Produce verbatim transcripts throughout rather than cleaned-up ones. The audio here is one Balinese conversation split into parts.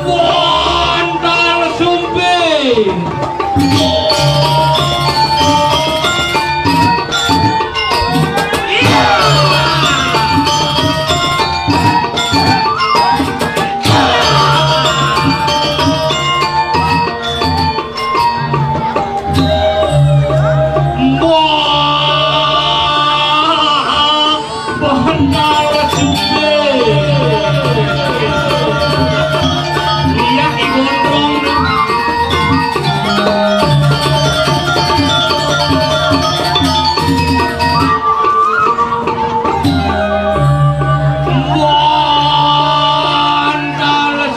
Wonten sumping. Mbah, mbah, iya, Ki Gondrong. Mbah,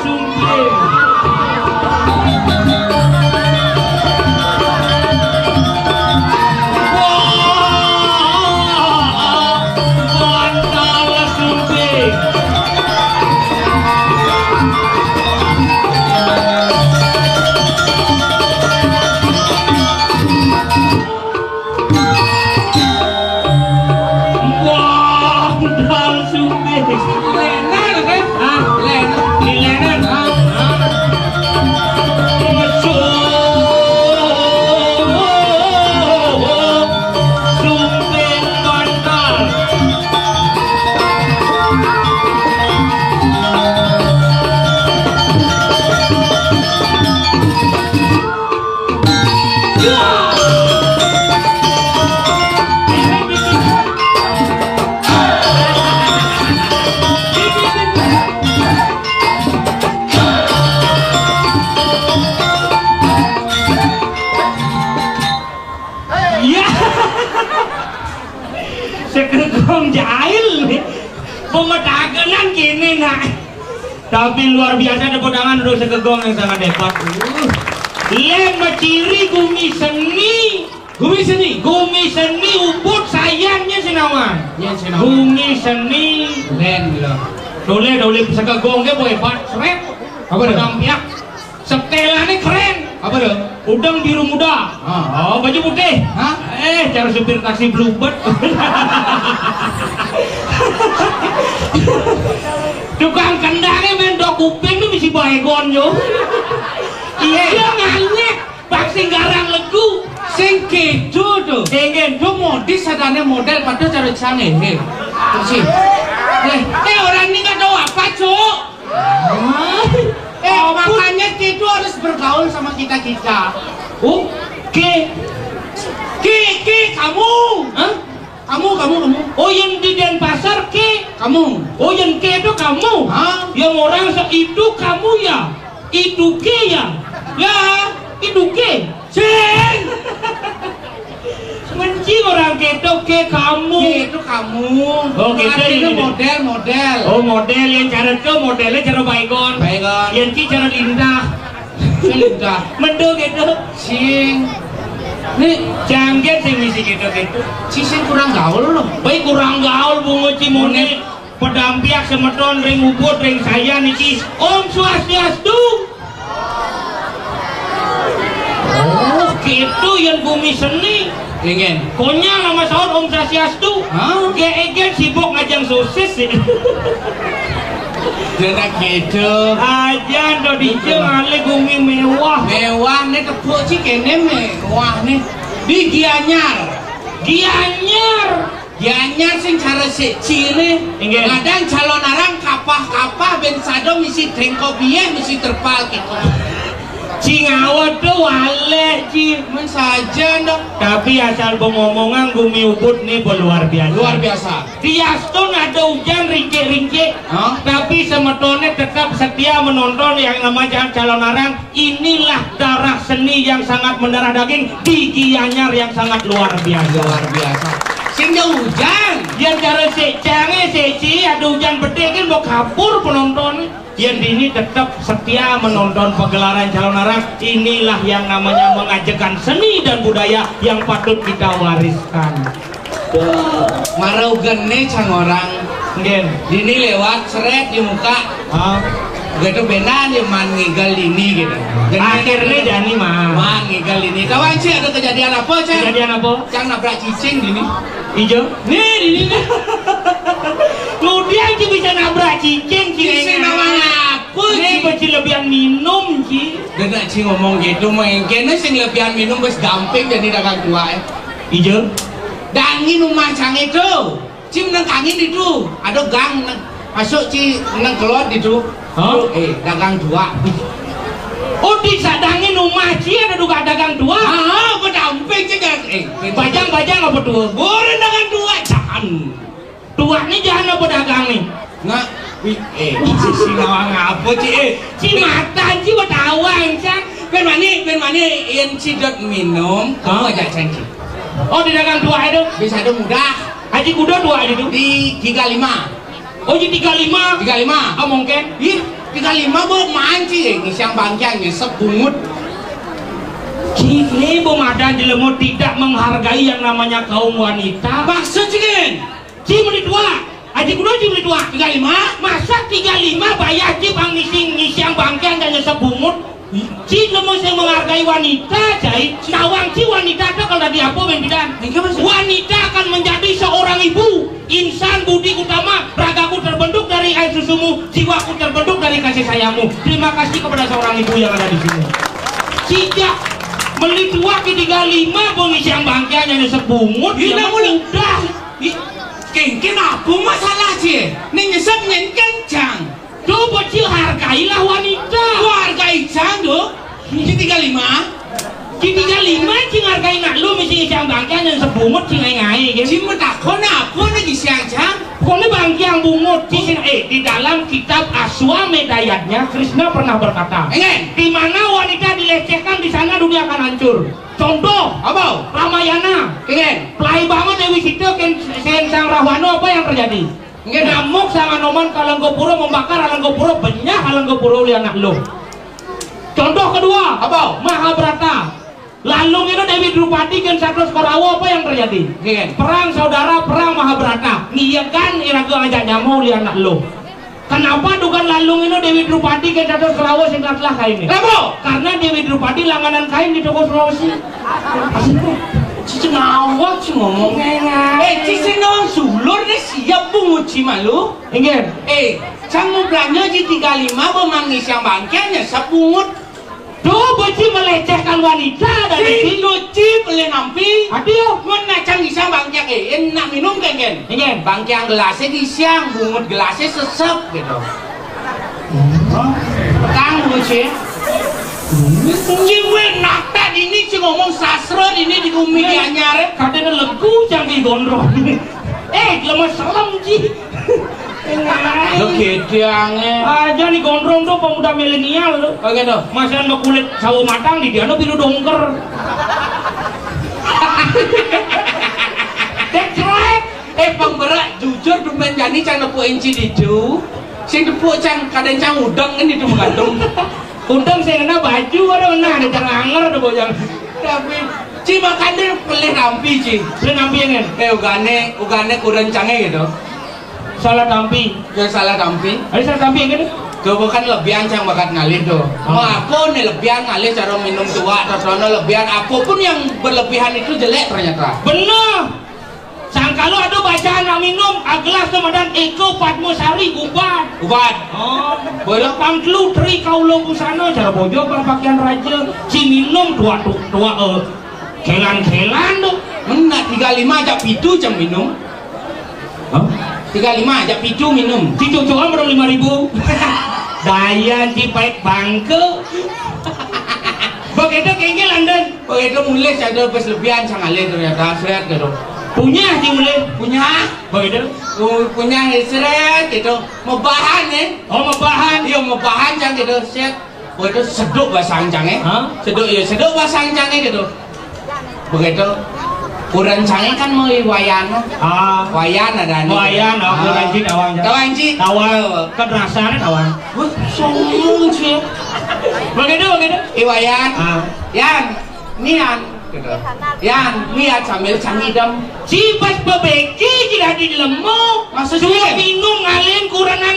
Sumping. Wah, Bantal Sumping. Wah, Bantal Sumping. Lena lho, Beb. Hah? Lena. Di Lena, ah, ah. Mesum. Sumping Bantal. Iya. Sekegong jail nih. Pemetakenan kene, nak. Tapi luar biasa, tepuk tangan untuk sekegong yang sangat hebat. Uh. Lem beciri gumi seni. Gumi seni. Gumi seni, ubud sayannya sinawan. Ya, sinawan. Gumi seni. Len, gitu. Dole, dole, sekegong ke boy hebat. Seret. Apa tuh? Pedang piak. Setelane keren. Apa tuh? Udeng biru muda. Ah. Oh, baju putih. Hah? Eh, cara supir taksi Bluebird. Tukang kendangnya main dok kuping tuh misi Baygon, yo. Iya, nganyek. Pak sing garang legu. Sing kedo tuh. Sing kedo modis sadane model padha cara sange. He. Terus sih. Eh, eh, orang ini nggak tahu apa, Cuk. Eh, makanya Kedo harus bergaul sama kita-kita. Oh, Ke. Ke, Ke, kamu. Hah? Kamu, kamu, kamu. Oh, yang di Denpasar, Ke. Kamu. Oh, yang Ke itu kamu. Hah? Yang orang se-, itu kamu ya? Itu Ke ya? Ya, itu Ke. Sing. Menci orang keto ke kamu. Ke itu kamu. Oh, gitu. Artinya ini model, model. Oh, model yang cara ke modelnya cara Baygon. Baygon. Yang ki cara Linda. Saya Linda. Mendo gitu. Sing. Nih, jangget sing misi gitu gitu. Si sing kurang gaul loh. Baik kurang gaul bungo cimone. Pedampiak semeton ring ubud ring saya niki. Om Swastiastu. Oh, gitu yang bumi seni. Ingin. Konyol sama sahur Om Swastiastu. Hah? Kayak Egen sibuk ngajang sosis sih. Jangan gitu. Aja ndo dijeng ale gumi mewah. Mewah nih tepuk sih kene mewah nih. Di Gianyar. Gianyar. Gianyar sing cara sik cile. Inggih. Kadang calon arang kapah-kapah ben sado misi tengko biye misi terpal gitu. Ci ngawet tuh walek, Ci. Men saja, ndok. Tapi asal pengomongan gumi ubud nih bo luar biasa. Luar biasa. Tiastun ada hujan ringkik-ringkik. Hah? Tapi semetone tetap setia menonton yang namanya calon arang. Inilah darah seni yang sangat mendarah daging di Gianyar yang sangat luar biasa. Luar biasa. Sing jauh hujan. Yang cara sik cange sik ci ada hujan bedik kan mau kabur penonton. Yang dini tetap setia menonton pegelaran calon arang. Inilah yang namanya mengajekan seni dan budaya yang patut kita wariskan. Maraugan nih cang orang. Nggih. Dini lewat seret di muka. Ah. Gitu benan ya man ngigal dini gitu. Akhirnya jani mah. Man ngigal. Ini kawan, Ci, ada kejadian apa, Ci? Kejadian apa? Cang nabrak cicing dini. Ijo? Nih, dini nih. Kemudian Ci bisa nabrak cicing, Ci. Cicing nawang apa, Ci? Nih, Ci lebihan minum, Ci. Dah nak Ci ngomong gitu, mengkene sing lebihan minum bes damping jadi dagang tuak, eh. Ijo? Dangin rumah Cang itu. Ci nang kangin itu, ada gang nang masuk Ci nang kelot itu. Hah? Eh, dagang tuak. Oh, di sadangin rumah Ci ada juga dagang tuak? Ah, apa damping Ci kan? Eh, bajang-bajang apa tuak? Goreng dagang tuak, jangan. Tuak ni jangan apa dagang ni? Nggak, eh, sisi nawang apa, Ci? Eh, Ci mata Ci betawa, Cang. Pen mani, pen mani, yang Ci dot minum, kamu ajak Cang, Ci. Oh, di dagang tuak itu? Bisa ada mudah. Haji Kuda tuak itu? Di tiga lima. Oh, di tiga lima? Tiga lima. Oh, mungkin. Ih, tiga lima, Bu, manci, eh, ngisiang bangkiang, nyesep bungut. Ci, ini Bu Madan jelema tidak menghargai yang namanya kaum wanita. Maksud Ci, kan? Ci meni tuak. Haji Kuda Ci meni tuak. Tiga lima? Masa tiga lima bayar Ci pang ngisi, ngisiang bangkiang dan nyesep bungut? Ci lemu sing menghargai wanita, Cai. Nawang Ci wanita tu kalau tadi apa, Ben Bidan? Wanita akan menjadi seorang ibu. Insan budi utama, ragaku terbentuk dari air susumu, jiwaku terbentuk dari kasih sayangmu. Terima kasih kepada seorang ibu yang ada di sini. Sejak meli tuak di tiga lima, pengisiang bangkiang nyesep bungut, Ih, ya namun udah. Ih, kengken apa masalah Ci? Ni nyesep nyen kencang. Coba Ci hargailah wanita. Gua hargai Cang tu. Ci tiga lima. Ci tiga lima Ci hargai nak lu mesti ngisiang bangkiang nyesep bungut Ci ngai-ngai, kan? Ci metakon apa nak ngisiang Cang? Pokoknya bangkiang bungut Ci sin, eh, di dalam kitab Aswamedayanya Krishna pernah berkata, Engen. Di mana wanita dilecehkan, di sana dunia akan hancur. Contoh, apa? Ramayana. Engen. Pelai banget Dewi Sita, ken, sen Sang Rahwana, apa yang terjadi? Enggak. Nyamuk Sang Anoman ka Alengkapura, membakar Alengkapura, benyah Alengkapura oleh anak lu. Contoh kedua, apa? Mahabharata. Lalung itu Dewi Drupadi ken satus Korawa, apa yang terjadi? Enggak. Perang saudara, perang Mahabharata. Ngiyakan iraga ajak nyama oleh anak lu. Kenapa dukan lalung ini Dewi Drupadi ken satus Korawa sing telah kain ini? Kenapa? Karena Dewi Drupadi langganan kain di toko Sulawesi. Ci ngawak Ci ngomong. Eh, Ci sing nawang sulur ni siap bungut Ci malu. Inggih. Eh, Cang mau belanja Ci tiga lima, bemang ngisiang bangkiang nyesep bungut. Tuh, Ci melecehkan wanita dari Ci. Ci beli nampi. Aduh. Mun nak Cang ngisiang bangkiang, eh, enak minum, kengken. Inggih. Bangkiang gelasnya diisiang, bungut gelasnya sesep gitu. Kang Bucin. Jiwe nakta dini Ci ngomong sastra dini di bumi Gianyar. Kadene legu Cang ki gondrong. Eh, jelema selem Ci. Lo gedang, eh. Aja nih gondrong tuh pemuda milenial tuh. Oh gitu. Masih anu kulit sawo matang di dia anu biru dongker. That's right. Eh, pengberak jujur dumben jani Cang nepukin Ci ditu. Sing tepuk Cang, kadang Cang udeng kan itu menggantung. Udeng sing kena baju ada, nah, ada Cang anger ada bojang. Tapi Ci makan deh pelih nampi Ci. Pelih nampi ya, Ngen? Eh, ugane, ugane kurang Cange gitu. Salah tampi. Ya salah tampi. Ada salah tampi ya, Ngen? Tuh bukan lebihan Cang bakat ngalih tuh. Oh. Mau apa nih lebihan ngalih cara minum tuak, totono lebihan, apapun yang berlebihan itu jelek ternyata. Bener. Sangkalo ada bacaan nak minum, agelas tu madan Eko Padmasari ubat. Ubat. Oh, boleh pang telu Tri Kaula Busana cara bojo berpakaian raja. Si minum dua tu, dua eh, kelan-kelan tu. Mena tiga lima ajak pitu Cang minum. Hah? Tiga lima ajak pitu minum. Si cucuan baru lima ribu. Daya si pait bangke. Begitu kengkel London. Begitu mulih Cang ada bes lebihan Cang ngalih ternyata seret gitu. Punya Ci mulih. Punya. Begitu. Pu-, punya seret gitu. Mebahan eh. Oh, mebahan. Iya, mebahan Cang gitu. Seret. Begitu seduk basang Cang eh. Hah? Seduk ya, seduk basang Cang eh gitu. Begitu. Kuren Cang eh kan mau i Wayan. Ah. Wayan ada nih. Wayan, oh, ah. Kuren Ci tawang, Cang. Tawang Ci. Tawang. Kan rasanya tawang. Wah, sombong Ci. Begitu, begitu. I Wayan. Ah. Yan, nian gitu. Yan, nian sambil Cang idem. Ci pas bebeki Ci dadi lemu. Maksudnya? Suruh minum ngalin kurenan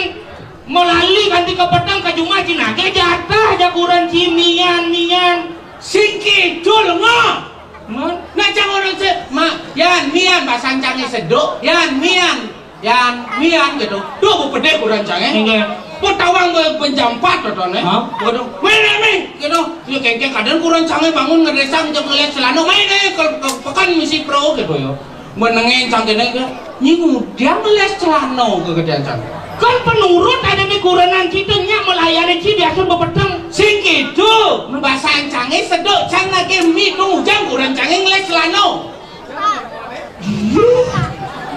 melali kanti kepetang ke jumah Ci nage jatah aja kuren Ci mian, mian. Sing kidul, ngo. Mon? Nek cang orang sik, ma, yan mian basan cange seduk, yan mian, yan mian gitu. Duh, bu pedek orang cange. Nggih. Bu tawang bu penjampat totone. Hah? Waduh, mene mi gitu. Ya kengkeng kadang kurang cange bangun ngeresang jam ngeles celana, mene ke, ke pekan misi pro gitu ya. Menenge cang kene ke, nyi ngudiang ngeles celana kegedean cang. Kan penurut ada di kurenan kita nyak melayani ci biasa bepeteng. Sing gitu, basan cange seduk cang lagi mi tu ujang kurenan cange ngeles celana.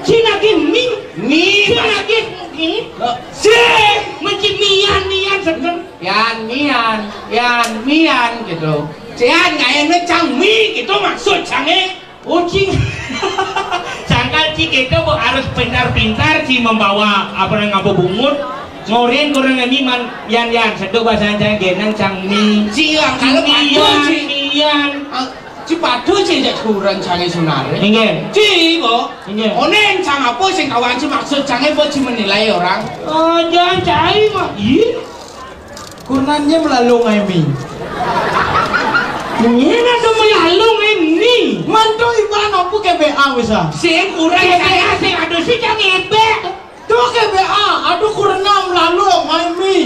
Ci lagi mi, mi, ci lagi mi. Si menci mian mian sedeng. Yan mian, yan mian gitu. Cian ngayene cang mi gitu maksud cange. Oh, cing. Sangkal ci kita bu harus pintar-pintar ci membawa apa namanya ngapa bungut. Ngorin kurang ini man yan yan seduk bahasa Jawa genang cang mi. Ci yang kalau padu ci. Mian. Ah, ci padu ci jak kurang cange sunare. Inggih. Ci bo. Inggih. Onen cang apa sing kawan ci maksud cange bo ci menilai orang. Oh, jangan cai mah. Ih. Kurnannya melalung ae mi. Ini tuh melalung ini. Mantu iban opo ke B A wis ah. Sing kurang B A sing aduh si cang ebek. Tuh ke B A, aduh kurna melalung ae mi.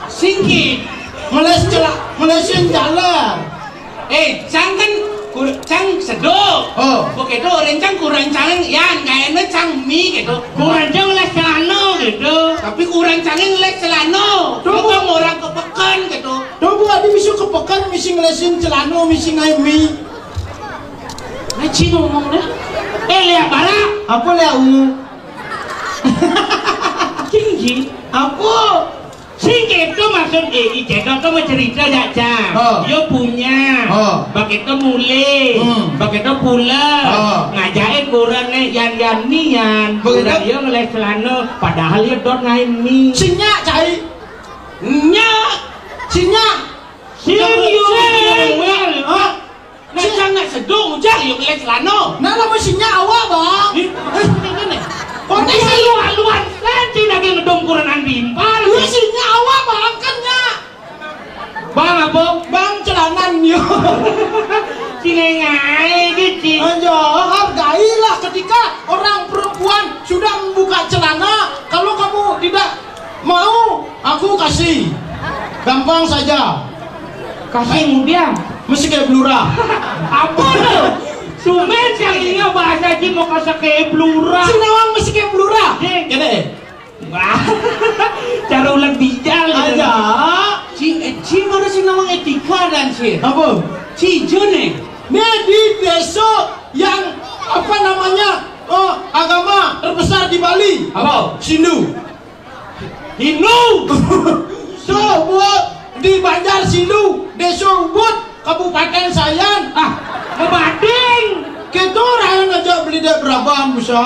Singki. Meles celak, melesin jalan. Eh, cang kan kur- cang seduk. Oh. Begitu orang cang kurang cang yan kayaknya cang mi gitu. Kurang cang les celana gitu. Tapi kurang cang les celana. Tuh. Bukan orang ke pekan gitu. Tuh bu adi misu ke pekan misi ngelesin celana misi ngai mi. Nah, ci ngomong dah. Eh, lihat barak. Apa lihat ungu? Tinggi. Apa? Sing itu maksud eh, Icek itu mau cerita ya, Cang. Oh. Dia punya. Oh. Bak itu mulai. Hmm. Bak itu pula. Oh. Ngajain kurang nih yan yan nian. Begitu. Kurang dia ngeles celana. Padahal dia dot ngain mi. Sinyak cai. Nyak. Sinyak. Serius. Serius. Hah? Nah, cang nak sedung, cang, yuk ngeles celana. Nah, lamun sinyak awak, Bang. Ih, ini nih. Kok ini lu haluan kan, ci lagi ngedum kurenan bimpar. Iya, sinyak awak, Bang, kan nyak. Bang, apa? Bang, celanan, yuk. Ci nengai, gitu. Ayo, hargailah ketika orang perempuan sudah membuka celana. Kalau kamu tidak mau, aku kasih. Gampang saja. Kasih mudian. Mesti kayak belura. Apa tuh? Sumen yang iya bahasa Jin mau kasih kayak belura. Si nawang mesti kayak belura. Ding. Gini. Wah. Cara ulang bijal gitu. Aja. Ci, eh, ci mana si nawang etika dan si. Apa? Ci Jun nih. Nih di desa yang apa namanya? Oh, agama terbesar di Bali. Apa? Sindu. Hindu. So, buat di Banjar Sindu, Desa Ubud, Kabupaten Sayan. Ah, Mebading. Kita orang aja beli dek beraban bisa.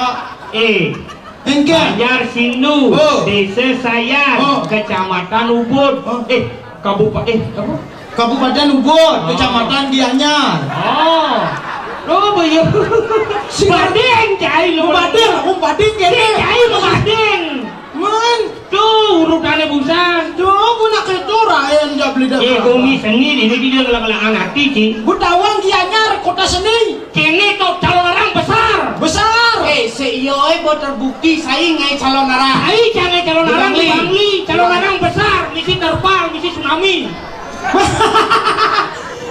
Eh, Engke. Banjar Sindu, oh. Desa Sayan, oh. Kecamatan Ubud. Oh. Eh, Kabupaten eh apa? Kabupaten Ubud, oh. Kecamatan Gianyar. Oh. Lo bayar. Si Bading cai lo. Bading, aku Bading kene. Cai lo Bading. Man. Tuh urutannya busan. Tuh, aku nak ketu raen jawab lidah. Eh, kumi seni ini dia ngelak-ngelakan hati, Ci. Butawang Gianyar, kota seni. Kene to calon orang besar. Besar. Eh, seiyo eh bo terbukti sai ngai calon orang. Ai jangan calon orang di Bangli. Bangli, calon orang besar, misi terpal, misi tsunami.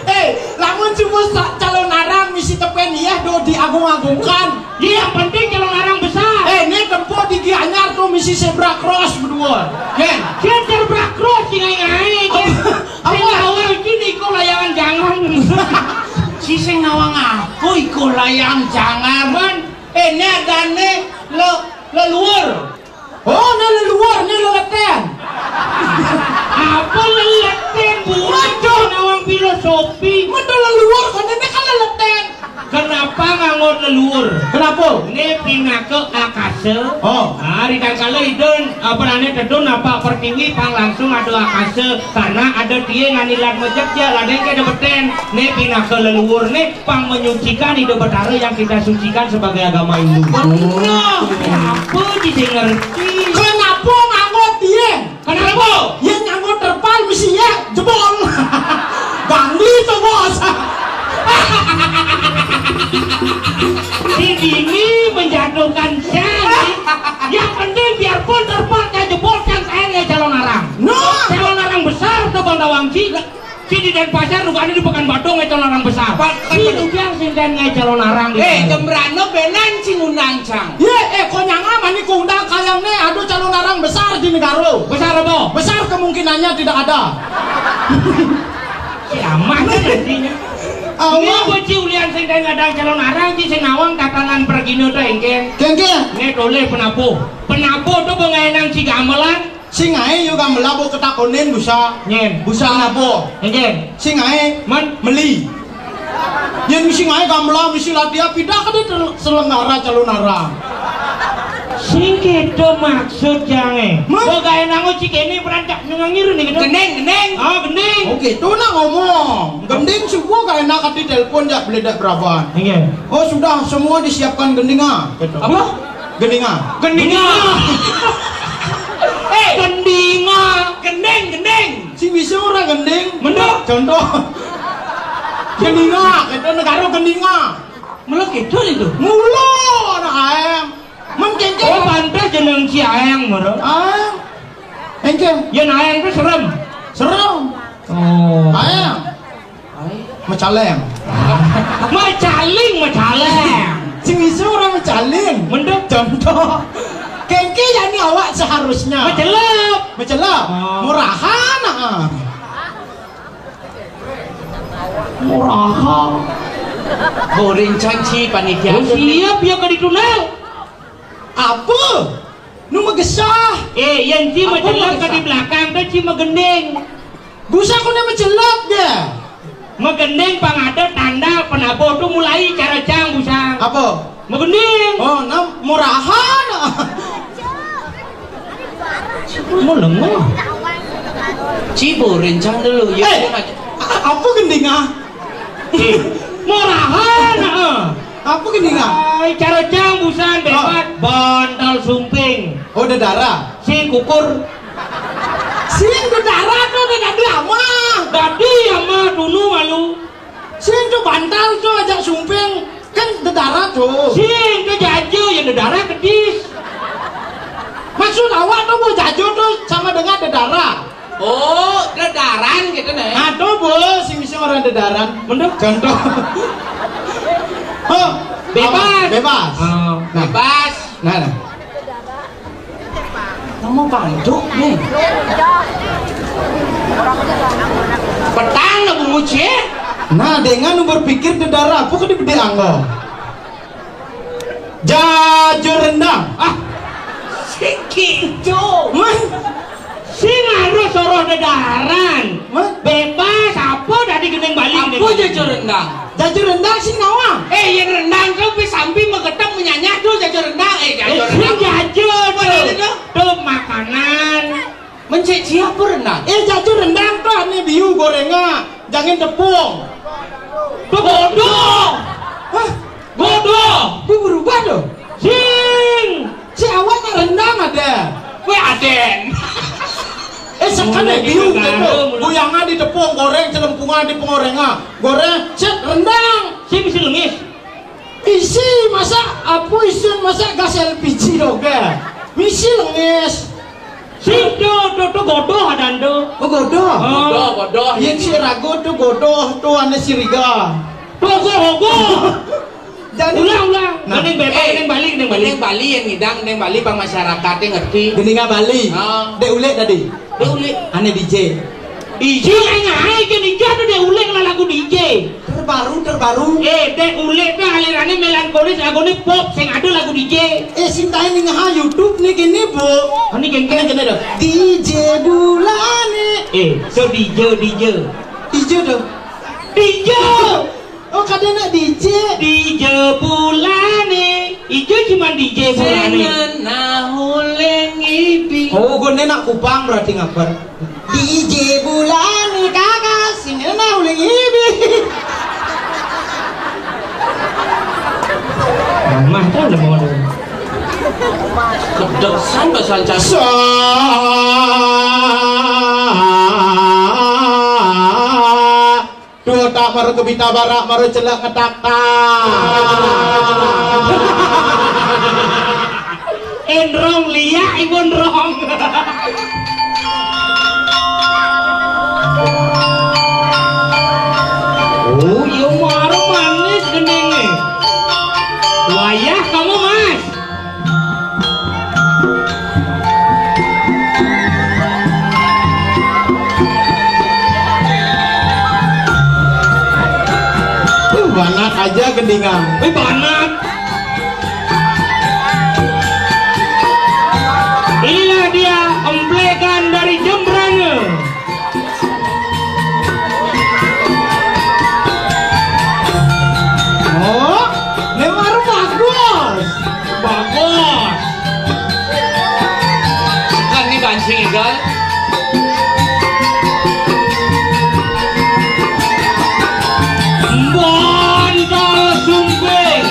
Eh, lamun cuma sa- calon orang misi tepen iya do diagung-agungkan. Iya, yang penting calon orang besar. Eh, ini tempo di Gianyar tuh misi zebra cross berdua. Ken. Ken zebra cross sing ngai-ngai. Apa? Sing awal iki iko layangan jangan. Si sing nawang apa iko layang jangan? Man. Eh, ini adane le leluhur. Oh, ini leluhur, ini leleten. Apa leleten? Bukan nawang filosofi. Metu leluhur, kan ini kan leleten. Kenapa nganggo leluhur? Kenapa? Ini pinaka akase. Oh. Ah, rikala idun apa nane tedun apa pertiwi pang langsung ada akase karena ada tie nganilat mejek ya ladeng ke debeten. Ini pinaka leluhur nih pang menyucikan Ida Betara yang kita sucikan sebagai agama Hindu. Bener. Apa jadi ngerti? Kenapa nganggo tie? Kenapa? Yang nganggo terpal mesti ya jebol. Bangli to, Bos. Si Dini menjatuhkan Cang. Yang penting biarpun terpaksa jebol, Cang, saya nggak calon arang. No. Calon arang besar to Bang Tawang, si. Si di Denpasar, rupanya di Pekanbaru nggak calon arang besar. Pak, si Ujang sinten nggak calon arang di Eh, sana. Jembrano benan sing undang, Cang. Ye, eh, konyang amat nih, ku undang kayang nih, aduh, calon arang besar di negara. Besar apa? Besar kemungkinannya tidak ada. Kiamat kan nantinya. Awal. Ini apa, Ci, ulian sing ngadang calon arang, Ci, sing nawang tatanan pergino to, engken. Kengke. Nget oleh penabuh. Penabuh to bengaenang Ci gamelan. Sing ae yo gamelan, bo ketakonin busa. Nyen. Busa nabo. Engken. Sing ae. Man. Meli. Yen sing ae gamelan, misi latihan, pindah ke di tel-, selenggara calon arang. Sing keto maksud jange. Mah? Bo gaenang Ci kene perancak nyungang ngiru nih gitu. Gending, gending. Oh, gending. Oh, gitu nak ngomong. Gending subuh gaenang kati telepon jak beledak beraban. Iya. Oh, sudah semua disiapkan gending, ah. Gitu. Apa? Gending, ah. Gending, ah. Eh, gending, ah. Gending, gending. Si bisa orang gending. Mendok. Contoh. Gending, ah. Kita negara gending, ah. Melok itu itu. Mulu anak ayam. Men kengkeng. Oh, pantas jeneng Ciaeng, moro. Ah. Engke. Yen aeng ku serem. Serem. Oh. Aeng. Mecaleng. Mecaling, mecaleng. Sing iso ora mecaling. Menduk. Contoh. Kengke yani awak seharusnya. Mecelep. Mecelep. Oh. Murahan, ah. Murahan. Boring caci panitia. Oh, siap ya ke ditunal. Apa? Nu megesah. Eh, yen ci mecelep ke di belakang, tu ci megending. Busa ku ni mecelep dia. Megending pang ada tanda penabuh tu mulai cara cang busa. Apa? Megending. Oh, nam murahan. Melengah. Cibu rencang dulu. Ya, eh, apa gending, ah? Eh, murahan, ah. Apa gending, ah? Ai, cara cang busan, oh, bebat. Bantal sumping. Oh, dedara. Sing kukur. Sing dedara tu, dedadi ama. Dadi ama, tunu malu. Sing tu bantal tu ajak sumping. Kan dedara tu. Sing tu jaja, ya dedara kedis. Maksud awak tu bu jaja tu sama dengan dedara. Oh, dedaran gitu nih. Nah, tu bu, sing bisa orang dedaran. Menduk. Contoh. Oh, bebas. Bebas. Oh. Nah. Bebas. Nah, nah. Nama bantuk nih. Petang lah bunguci. Nah, dengan nu berpikir dedara apa ke di anggo? Jajur rendang. Ah, sing gitu. Wah. Sing harus soroh dedaran. Wah. Bebas, apa dadi gending Bali? Apa jajur rendang? Jajur rendang sing nawang. Eh, yen rendang tu pi sampi megetep menyanyah tu jajur rendang. Eh, jajur rendang. Sing jajur tu. Apa tu? Tu makanan. Mencek cia apa rendang? Eh, jajur rendang tu ane biu gorenga. Jangan tepung. Tu bodoh. Hah? Bodoh. Ku berubah tu. Sing. Si awak nak rendang ada. Weh, aden. Eh, sekali biu gitu. Goyangnya di tepung, goreng, celempungan di pengorengan. Goreng, set, rendang. Sing bisa lengis. Isi masak, apa isun masak gas L P G doge. Misi lengis. Sing tu, tu, tu godoh adan tu. Oh, godoh. Oh. Godoh, godoh. Yen si ragu tu godoh, tu ane siriga. Gogoh, gogoh. Jadi ulang, ulang. Nah. Gending bebas, eh, gending Bali, gending Bali. Gending Bali yang ngidang, gending Bali bang masyarakat yang ngerti. Gending Bali. Ah. Dek ulik tadi. Dek ulik. Ane D J. D J, aing ae ke D J tu dek ulik lah lagu D J. Terbaru, terbaru. Eh, dek ulik tu alirane melankolis, lagune pop, sing ada lagu D J. Eh, sing tae ning ha YouTube ni kene, Bu. Ani kene. Kene, kene dah. D J Bulane. Eh, so D J, D J. D J tu. D J. Oh, kada nak D J. D J Bulane. Ijo cuman D J Bulane. Sing ngenah uling ibi. Oh, gue nak Kupang berarti ngaper. D J Bulane kakak sing ngenah uling ibi. Mah tu udah mau tu. Kedesan bahasa Ancak. Sa Kebita barak maro celek ngetak-tak. Endrong liak ibu endrong. Oh, iya maro manis gendinge. Wayah kamu, Mas. Uh, banget aja gendingan. Wih, banget. Inilah dia emplekan dari Jembrana. Oh, ini baru bagus. Bagus. Kan ini banci, Gal. Mbon kalau sumping.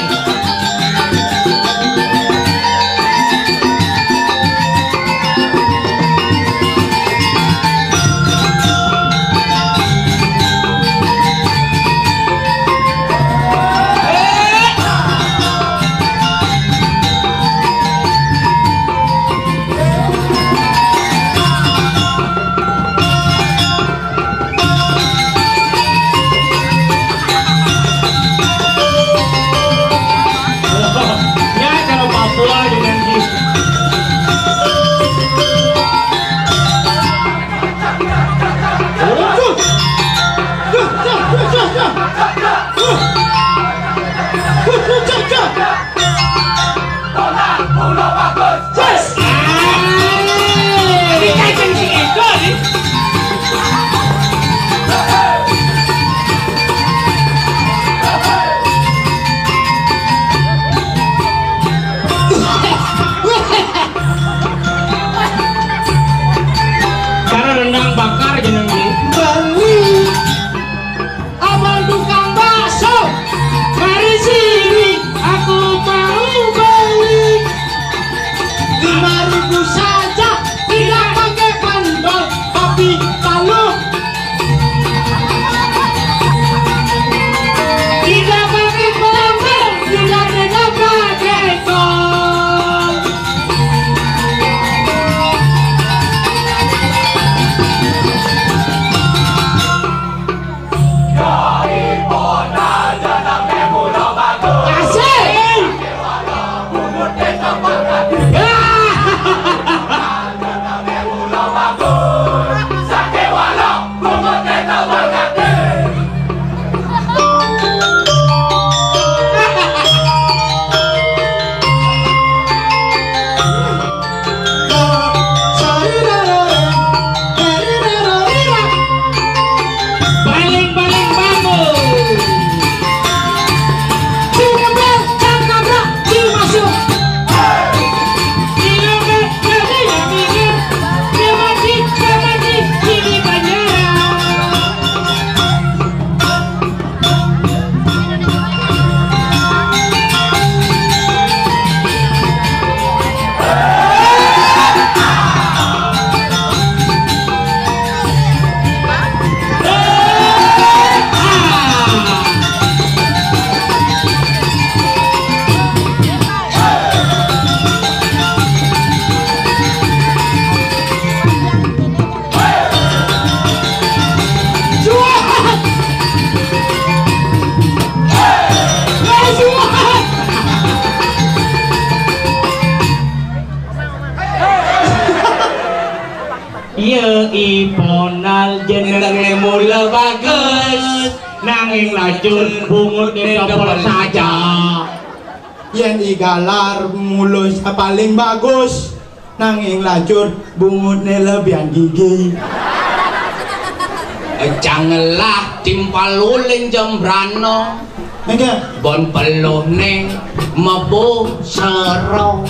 Ya, kalau Papua dengan di- Cara rendang bakar jeneng di Bali. Abang tukang bakso, mari sini, aku mau beli. Lima ribu saja, tidak pakai kantong, tapi kalau tidak pakai kantong, tidak, tidak pakai kantong. Paling-paling bagus. Cibubur, cakabrak, cimasuk. Cilobak, cilobak, cilobak, cilobak, cilobak, cilobak. Iya, I Ponal jenenge mula bagus, nanging lacur bungut ne topol saja. Yen I Galar mula paling bagus, nanging lacur bungutne lebihan gigi. Jangelah timpal uling jembrano. Enggak. Bon peluhne mebo sero.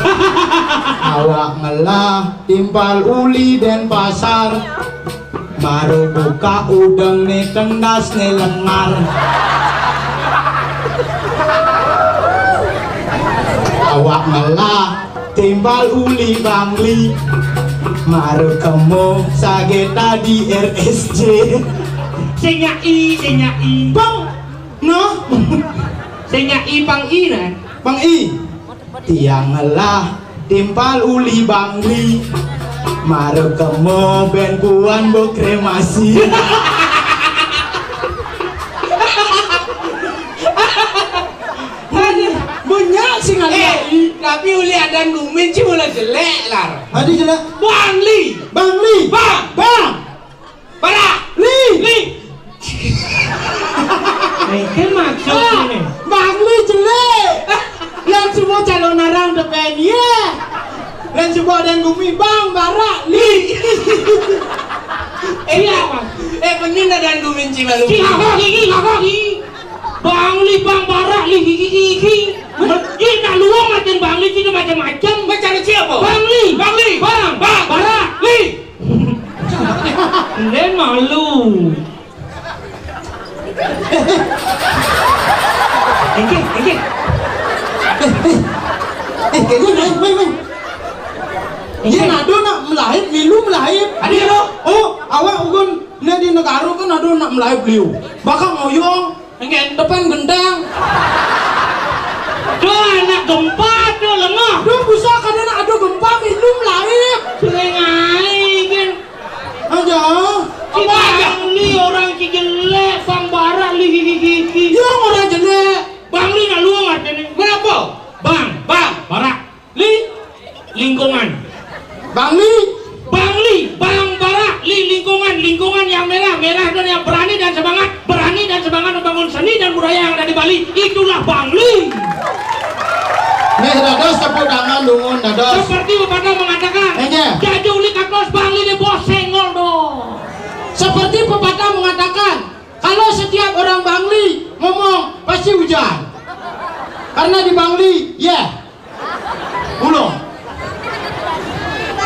Awak ngelah timpal uli Denpasar. Maro buka udengne tendas ne lengar. Awak ngelah timpal uli Bangli. Maro kemo sage tadi R S J. Sing nyai, sing nyai. Bang, Sing nyak i pang i nah. Pang i. Tiang ngelah timpal uli Bangli. Mara kema ben kuan bekremasi. Banyak sing ngelah. Eh, tapi uli adan gumin ci mula jelek, Lar. Adi jelek. Bangli. Bangli. Bang. Bang. Barak. Li. Li. Engke maksudnya nih. Bang Li jelek. Yang semua calon orang depan ya. Dan semua dan gumi bang barak li. Eh, iya, Bang. Eh, bener dah dan gumi ci malu. Ci hahaha, hahaha. Bang Li, bang barak li, hihihihi. Iya, nak luang macam Bang Li, ci macam-macam. Macam siapa? Bang Li. Bang Li. Bang. Bang. Barak. Li. Nden malu. Engke, engke. Eh, kayaknya main, main, main. Iya, nado nak melahip, milu melahip. Adi lo. Oh, awak ugun, ne di negara kan ada nak melahip beliau. Bakal ngoyong. Engke. Depan gendang. Duh, anak gempa, duh, lengah. Duh, busa, kadang ada gempa, milu melahip. Sering ae, kan. Aja. Apa aja? Bang Li orang ci jelek, bang barak li gigi-gigi. Yang orang jelek. Bang Li nak luang artinya. Berapa? Bang. Bang. Barak. Li. Lingkungan. Bang Li. Bang Li. Bang barak. Li lingkungan. Lingkungan yang merah. Merah dan yang berani dan semangat. Berani dan semangat membangun seni dan budaya yang ada di Bali. Itulah Bang Li. Nih, dados tepuk tangan dungun, dados. Seperti pepatah mengatakan, Enggak. Jajuli katos Bang Li di bos senggol dong. Seperti pepatah mengatakan, kalau setiap orang Bangli ngomong, pasti hujan. Karena di Bangli, ya. Ulo.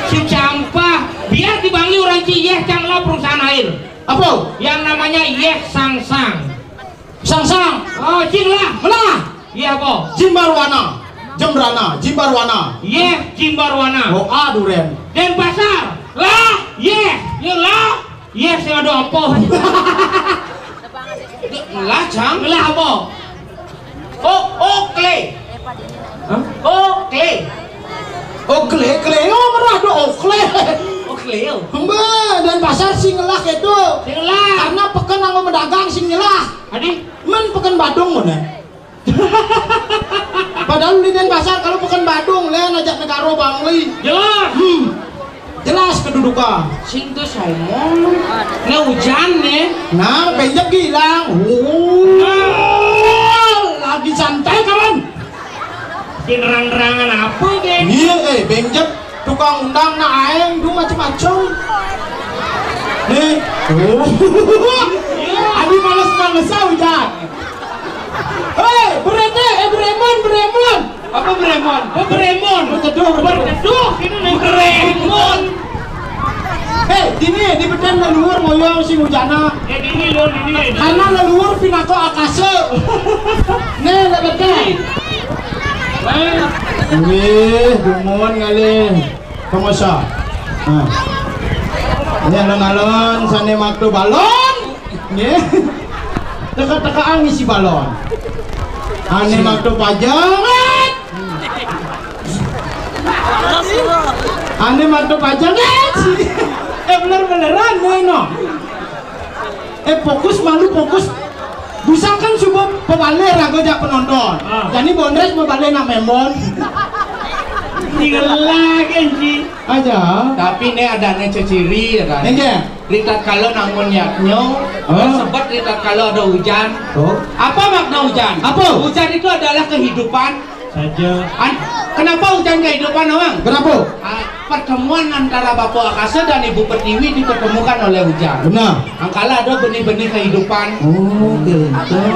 Si campah, biar di Bangli orang ci, ya, canglah perusahaan air. Apa? Yang namanya Yeh Sangsang. Sangsang. Oh, cing lah. Melah. Iya, apa? Jimbarwana. Jembrana, Jimbarwana. Yeh Jimbarwana. Oh, A duren. Denpasar. Lah. Yeh. Ya lah. Yeh sing ada apa? Lah, Cang. Lah apa? Oh, Oakley. Hah? Oakley. Oakley, Cleo, merah ada Oakley. Oakley. Mbak, Denpasar sing ngelah itu. Sing ngelah. Karena peken anggo medagang sing ngelah. Adi? Men peken Badung mana? Padahal di Denpasar kalau peken Badung, len ajak negara Bangli. Jelas. Hmm. Jelas kedudukan. Sing tuh Simon. Nah, hujan nih. Nah, penjek hilang. Wuh, lagi santai, kawan. Sing nerang-nerangan apa, Gen? Iya, eh, penjek tukang undang nak aeng, duh macem-macem. Nih. Oh. Adi males-males hujan. Hei, berete, eh, beremon, beremon. Apa beremon? Oh, beremon. Berteduh, berteduh. Berteduh, ini nih beremon. Hei, dini, di beden leluhur moyong sing hujana. Eh, dini lo, dini. Karena leluhur pinaka akase. Nih, lebete. Eh. Wih, dumun ngalih. Pengusaha. Nah. Ini alon-alon sane maktu balon. Nggih. Teka-tekaan ngisi balon. Ane maktu pajangan. Ane maktu pajangan. Eh, bener-beneran ngono. Eh, fokus malu, fokus. Misalkan subuh pebale raga jak penonton. Ah. Jani bondres mebale nak memon. Tinggal lagi, Ji. Aja. Tapi ne adane ceciri ya kan. Nggih. Ritatkala nangun yadnya, oh, sebab ritatkala ada hujan. Oh. Apa makna hujan? Apa? Hujan itu adalah kehidupan. Saja. An-, kenapa hujan kehidupan, Nawang? Kenapa? Ah, pertemuan antara Bapak Akasa dan Ibu Pertiwi diketemukan oleh hujan. Benar. Angkala ada benih-benih kehidupan. Oh, gitu.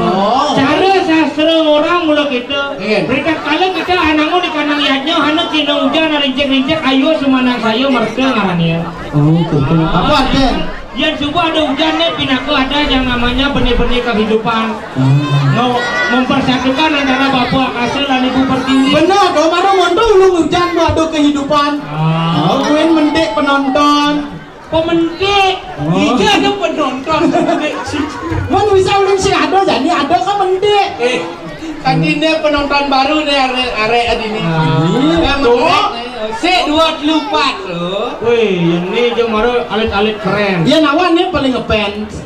Oh. Cara sastra orang mula kita. Iya. Ritatkala kita anangun di kandang yadnya, hana kena hujan, rincik-rincik, ayo sumanang saya merta ngarannya. Oh, gitu. Apa artinya? Yang coba ada hujan nih, pinaka ada yang namanya benih-benih kehidupan. Hmm. Mau mempersatukan antara Bapak Akasa dan Ibu Pertiwi. Benar, dong, mana mau tuh lu hujan mau ada kehidupan. Ah. Oh, gue mendik penonton. Pemendik. Oh. Iya, ada penonton. Pemendik. Mun bisa ulun sing ada, jadi ada kan mendik. Eh. Ini penonton baru nih, arek, arek adi nih. Ah. Iya, tuh. Sik dua telu pat loh. Wih, ini aja mara alit-alit keren. Ya, nawan nih paling ngefans.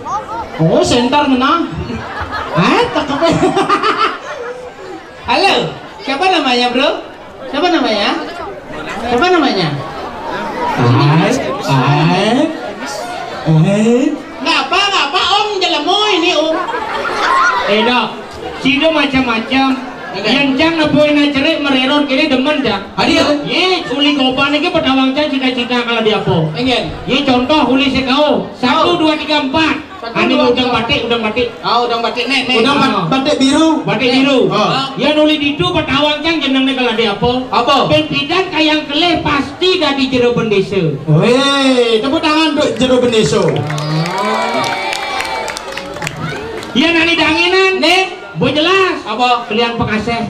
Oh, center menang. Eh, tak kepen. Halo, siapa namanya, Bro? Siapa namanya? Siapa namanya? Ai, ai, ai. Ngapa, ngapa, Om, jelema ini, Om? Eh, Dok, sida macam-macam. Oke. Yen cang nepuin cerik mererot kene demen, Cang. Adi ya? Ye, uli goban iki petawang cang cita-cita kalau di apa? Enggak. Ye, contoh uli sekau. Satu, oh, dua, tiga, empat. Satu, ane dua, udang tiga. Batik, udang batik. Ah, udang batik nih, nih. Udang bat-, ah, batik biru. Batik biru. Ah. Yen uli ditu petawang cang jenenge kalau di apa? Apa? Ben pidan kayang kelih pasti dadi jero bendesa. Weh, tepuk tangan untuk jero bendesa. Yen ane danginan. Nih. Bu jelas. Apa? Kelian pengasuh.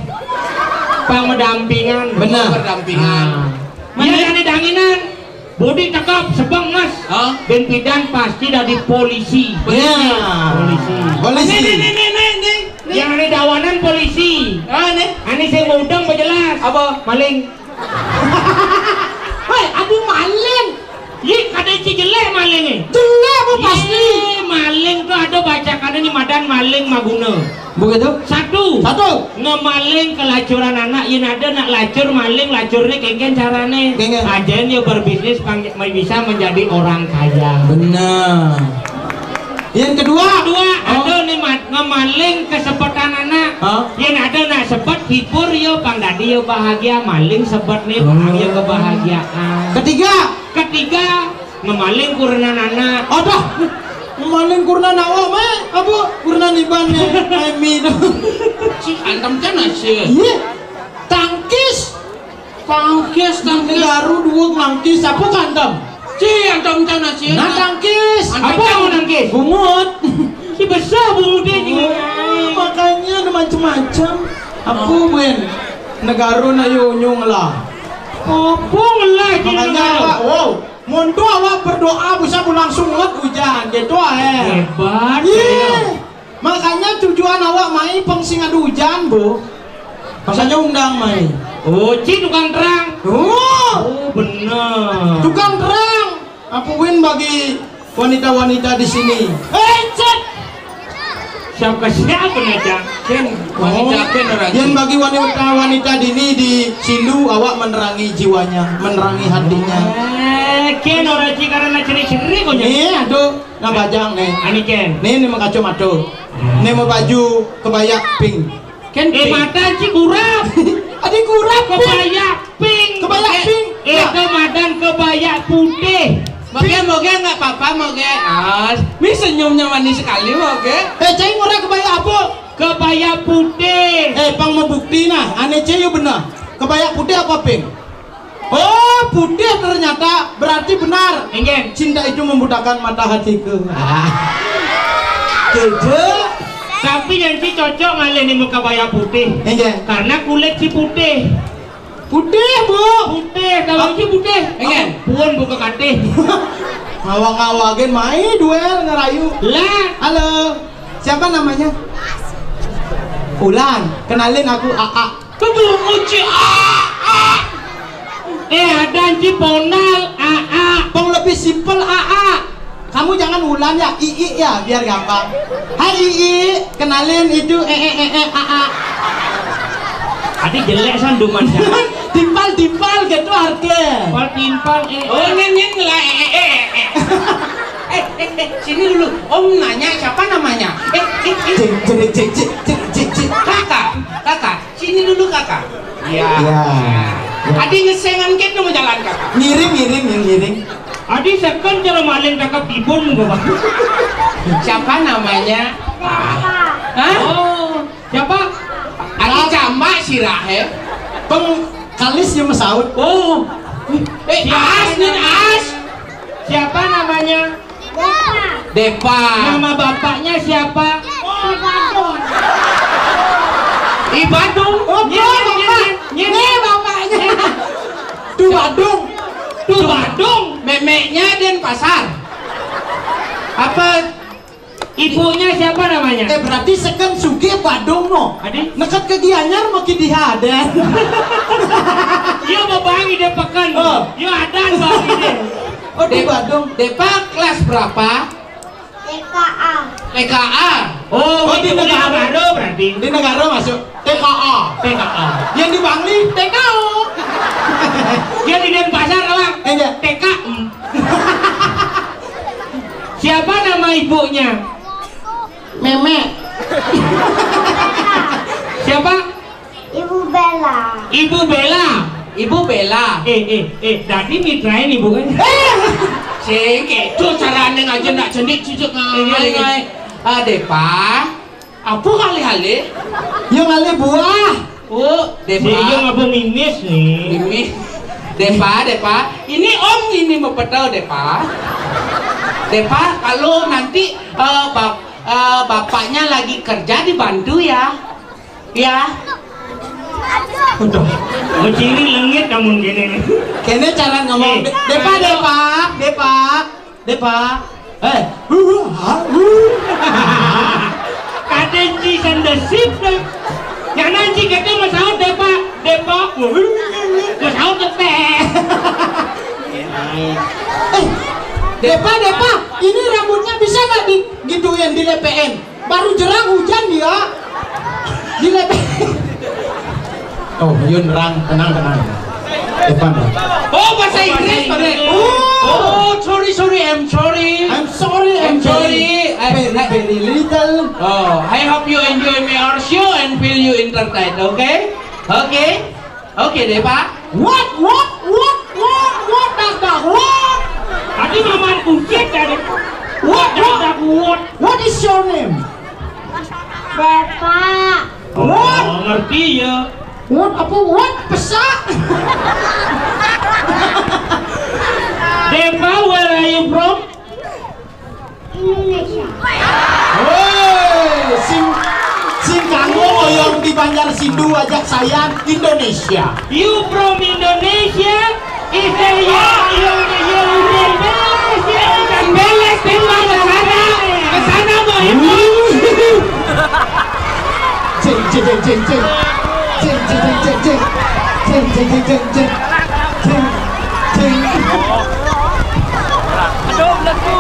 Pang mendampingan. Bener. Berdampingan. Ah. Yen ane danginan. Budi tekep sebeng, Mas. Hah? Ben pidan pasti dadi polisi. Ya. Polisi. Polisi. Nih, nih, nih, nih, nih, nih. Yang ane dawanan polisi. Ah, nih. Ane sing mudeng bejelas. Apa? Maling. Hei, aduh maling. Ye, kada ci jelek malinge. Jelek apa pasti? Ye, maling tuh ada bacakannya nih madan maling maguna. Begitu? Satu. Satu. Ngemaling kelacuran anak, yen ada nak lacur maling, lacurnya kengken carane. Kengken. Ajain ya berbisnis pang-, bisa menjadi orang kaya. Benar. Yang kedua? Kedua, oh, ada nih mat-, ngemaling kesepetan anak. Hah? Yen ada nak sepet hibur yo pang dadi yo bahagia, maling sepet nih pang yo, oh, kebahagiaan. Ketiga? Ketiga, ngemaling kurenan anak. Aduh, ngemaling kurenan awak, Mak. Apa? Kurenan Iban, ya. Emi tu. Ci, antem can asil. Iya. Tangkis. Tangkis, tangkis. Baru dua nangkis. Apa kantem? Ci, antem can asil. Nah, tangkis. Antem apa can. Mau nangkis? Bungut. Ci besar bungutnya, ci. Oh, makanya ada macam-macam. Apa, oh, Ben? Negara na yo nyung lah. Apa ngelah, ci? Makanya negara. Awak, wow. Monto awak berdoa bisa langsung nget hujan, gitu, eh. Hebat, iya. Makanya tujuan awak mai pang sing ada hujan, Bu. Makanya undang mai. Oh, ci tukang terang. Oh. Oh, bener. Tukang terang. Apa win bagi wanita-wanita di sini? Eh, cek. Siapa, siapa nih, Cak? Ken, wanita, oh, ken orang. Yang bagi wanita-wanita dini di Sindu, awak menerangi jiwanya, menerangi hatinya. Eh, ken orang ci karena ceri-ceri kok. Nih, aduh, nah bajang nih. Ani ken. Nih, nih mau kacamata. Nih mau baju kebaya pink. Ken, eh, pink. Mata ci kurap. Adi kurap, pink. Kebaya pink. Kebaya pink. Eh, ya. Itu madan kebaya putih. Moge, moge nggak apa-apa, moge. As, mi senyumnya manis sekali, moge. Eh, cai ngora kebaya apa? Kebaya putih. Eh, pang mau bukti nah, ane cai yo benar. Kebaya putih apa pink? Oh, putih ternyata, berarti benar. Enggak. Cinta itu membutakan mata hatiku. Ah. Tidak. Tapi yang ci cocok ngalih nih muka kebaya putih. Enggak. Karena kulit ci putih. Putih, Bu. Putih, kalau ci putih. Enggak. Pun buka katih. Ngawang-ngawagin mai duel ngerayu. Lah. Halo. Siapa namanya? Ulan. Kenalin aku Aa. Kebungut ci Aa. Eh, ada ci Ponal Aa. Pang lebih simpel Aa. Kamu jangan Ulan ya, Ii ya, biar gampang. Hai Ii, kenalin itu eh eh eh eh Aa. Adi jelek sanduman. Timpal-timpal gitu harga. Timpal-timpal eh. Oh, nyen nyen lah eh eh eh. Eh, eh, eh, sini dulu. Om nanya siapa namanya? Eh, eh, eh. Cik, cik, cik, cik, cik, cik, cik. Kakak, kakak, sini dulu kakak. Iya. Iya. Adi ngesengan ken mau jalan kakak. Ngiring, ngiring, yang ngiring. Adi second cara maling kakak tibun gua. Siapa namanya? Ah. Hah? Oh, siapa? Adi jambak sirah eh. Peng kalis yang mesaut. Oh. Eh, siapa as nih namanya? As. Siapa namanya? Depa. Nama bapaknya siapa? Ibadung. Oh, nyen, nyen, bapaknya. Nyen, nyen, nyen. Tuh Badung. Tuh Badung. Memeknya Denpasar. Apa? Ibunya siapa namanya? Eh, berarti seken sugih Badung no. Adi? Neked ke Gianyar makin dihadan. Iya, mau bangi dia pekan. Oh. Iya, ada bangi dia. Oh, di Badung. Depa kelas berapa? T K A. T K A. Oh, oh, di negara. Negara berarti. Di negara masuk T K A. T K A. Yang di Bangli T K O. Yang di Denpasar, Bang. Iya. T K M. Siapa nama ibunya? Memek. Siapa? Ibu Bella. Ibu Bella. Ibu Bella. Eh, eh, eh, dadi mitrain ibu kan? Eh! Sing kedo carane ngaji nak jenik cucuk. Iya, iya. Ngai, ngai. Ah, Depa. Apa kali-kali? Yo ngalih buah. Oh, Depa. Iya, ngapa mimis nih? Mimis. Depa, Depa. Ini Om ini mau petel, Depa. Depa, kalau nanti, eh, bap-, eh, bapaknya lagi kerja, dibantu ya. Ya. Udah. Beciri lengit namun gini nih. Kene cara ngomong. Eh, Depa, Depa, Depa, Depa. Eh, uh, uh, uh. Kadenci sandasip deh. Yang nanti kita mau sahur, Depa, Depa. Mau sahur, Depa. Eh, Depa, Depa, ini rambutnya bisa nggak digituin, dilepein? Baru jerang hujan dia. Dilepein. Oh, Yun rang, tenang, tenang. Depan, Bang. Oh, bahasa Inggris, Pak. Oh. Oh, sorry, sorry, I'm sorry. I'm sorry, I'm I'm sorry. Very, I, very, I, very little. Oh, I hope you enjoy my art show and feel you entertained, okay? Okay? Okay, Depa. What, what, what, what, what, dak, dak, what? Tadi Maman Kucit tadi. What, what? Dak, dak, what? What is your name? Bapak. What? Oh, ngerti ya. What apa? What? Pesak? Depa, where are you from? Indonesia. Woi, sing, sing kanggo oyong di Banjar Sindu ajak saya Indonesia. You from Indonesia? Is there you, you, you, you, beles, ya, bukan beles, timbang ke sana, ke sana mau itu. Cing, cing, cing, cing, cing. Cing, cing, cing, cing, cing. Cing, cing, cing, cing, cing. Cing, cing. Aduh, belaku.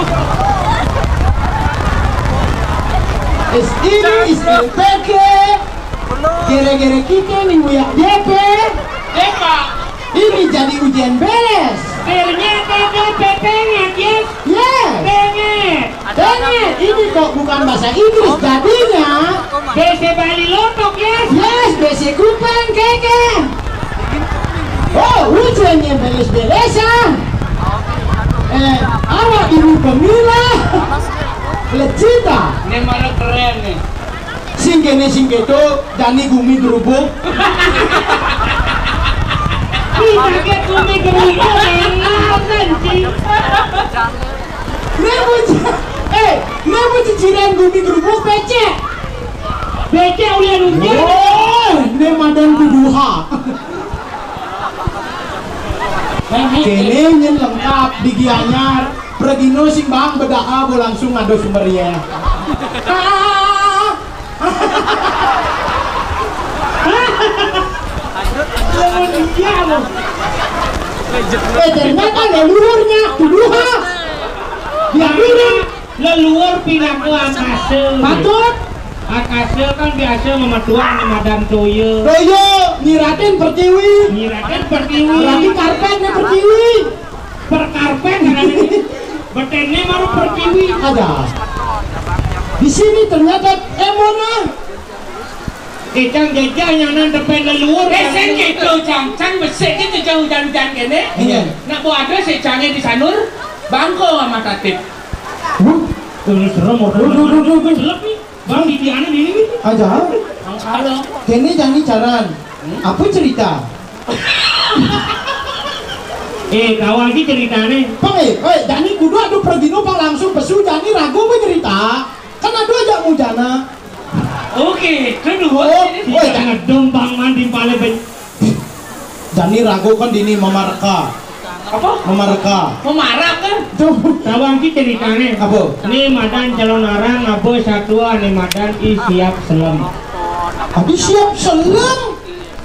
Is ini is L P K. Gara-gara kita nih nguyak D P. Depa. Ini jadi ujian beres. Ternyata D P pengen, yes. Yes. Pengen. Pengen. Ini kok bukan bahasa Inggris. Jadinya. B C Bali lotok, yes. Yes, B C Kupang, keke. Oh, ujiannya beres-beres, ah. Eh, awak ibu pemilah. Lecita. Ini malah keren nih. Sing kene sing keto, jani gumi gerubuk. Ih, kaget gumi gerubuk, enak kan, Ci? Nih, Bu, eh, nih, Bu, ciciran gumi gerubuk, becek. Becek ulian ujian. Oh, nih madan kuduha. Kene nyen lengkap di Gianyar. Pregino sing bang bedaa bo langsung ngado sumber ye. Lawan dia lo. Eh, ternyata leluhurnya kuduha. Dia bilang leluhur pinaka akase. Patut. Akase kan biasa memetuan di madan toya. Toya, nyiratin pertiwi. Nyiratin pertiwi. Berarti karpet nih pertiwi. Perkarpet ngaranne. Betene maru pertiwi. Ada. Di sini ternyata emona. Kecang jejeh nyanan depen leluhur. Eh, sing gitu, Cang. Cang besik gitu, Cang, hujan-hujan kene. Iya. Nak buat ada si Cange di sanur, bangko sama Tatip. Wuh. Terus serem, waduh, waduh, waduh, waduh. Selep nih. Bang, di tiangan ini nih. Aja. Bang, halo. Kene jani caran. Hmm? Apa cerita? Eh, tawa lagi ceritane. Pang, eh, eh, jani kudu adu pergino pang langsung pesu jani ragu apa cerita? Kan adu aja mujana. Oke, kedua. Oh, ini woi, jangan dombang mandi pale ben. Jani ragu kan dini mamareka. Apa? Memareka. Memarak kan? Tuh. Tawang ki ceritane. Apa? Ni madan calon arang, apa satua ni madan I Siap Selem. Adi Siap Selem.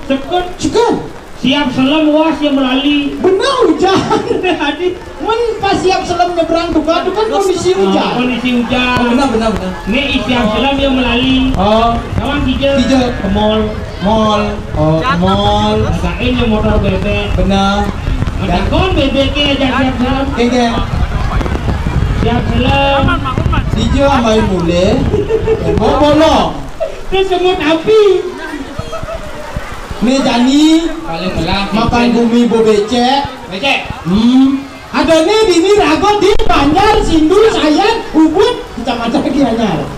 Sekut. Sekut. Siap Selem, wah, sia melali. Benar hujan. Adi. Men pas Siap Selem nyebrang tuka, itu kan kondisi hujan. Kondisi hujan. Oh, benar, benar, benar. Ni I Siap Selem yang melali. Oh. Tawang kija. Kija. Ke mall. Mall. Oh, ke mall. Again yang motor bebek. Benar. Ada kon bebek ke aja Siap Selem. Kege. Siap Selem. Kija amai mule. Mau bolong. Itu semut api. Ni jani. Paling belah. Makan bumi bo becek. Becek. Hmm. Ada ni dini rago di Banjar, Sindu, Sayan, Ubud, Kecamatan Gianyar.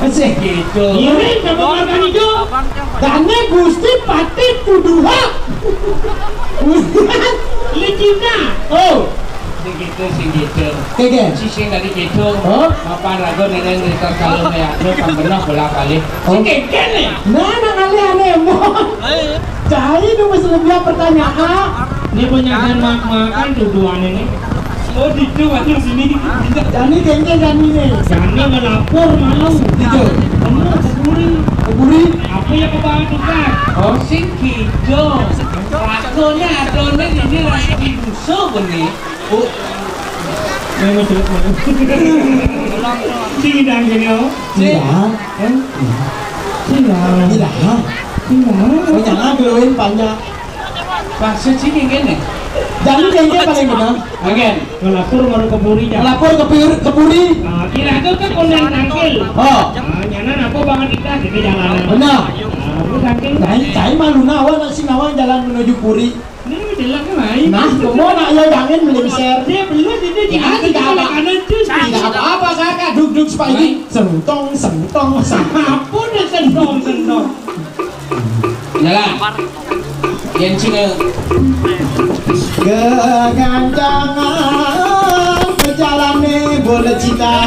Asik. Gitu. Ini sama makan hijau. Dane Gusti Patih Puduha. Licina. Oh. Sing gitu, sing gitu. Kege. Si sing tadi gitu. Oh. Mapan rago neneng cerita kalau kayak lu kan benar bolak balik. Oh. Si kege nih. Nah, nang aneh-aneh, Mon. Cai nu mesti lebih pertanyaan. Ini punya dan mak makan tuduhan ini. Oh, di itu masuk sini. Jani kengke jani nih. Jani melapor malu. Gitu. Kamu keburi. Keburi. Apa ya kebawa tukar? Oh. Sing gitu. Lakonnya adone ini lagi musuh nih. Oh. Memang jelek banget. Sing dan gini, oh. Sing. Iya. Eh? Sing. Iya. Sing. Oh, jangan duluin panjang. Maksud sini gini. Jangan kengke paling benar. Again. Ngelapor baru ke Puri, ya. Ngelapor ke Pur-, ke Puri. Ah, kira itu kan kondangan tangkil. Oh. Ah, nyana apa banget kita di jalanan. Benar. Ah, itu tangkil. Nah, saya malu nawa, nak si nawa jalan menuju Puri. Ini udah lah, kan lain. Nah, kamu nak ya jangan belum share. Dia belum, dia Ya, tidak apa. Makanan tuh. Tidak apa-apa, kakak. Duduk supaya ini. Sentong, sentong, sentong. Apa udah sentong, sentong? Jalan. Yang Cina. Kegancangan pejalane bola cita.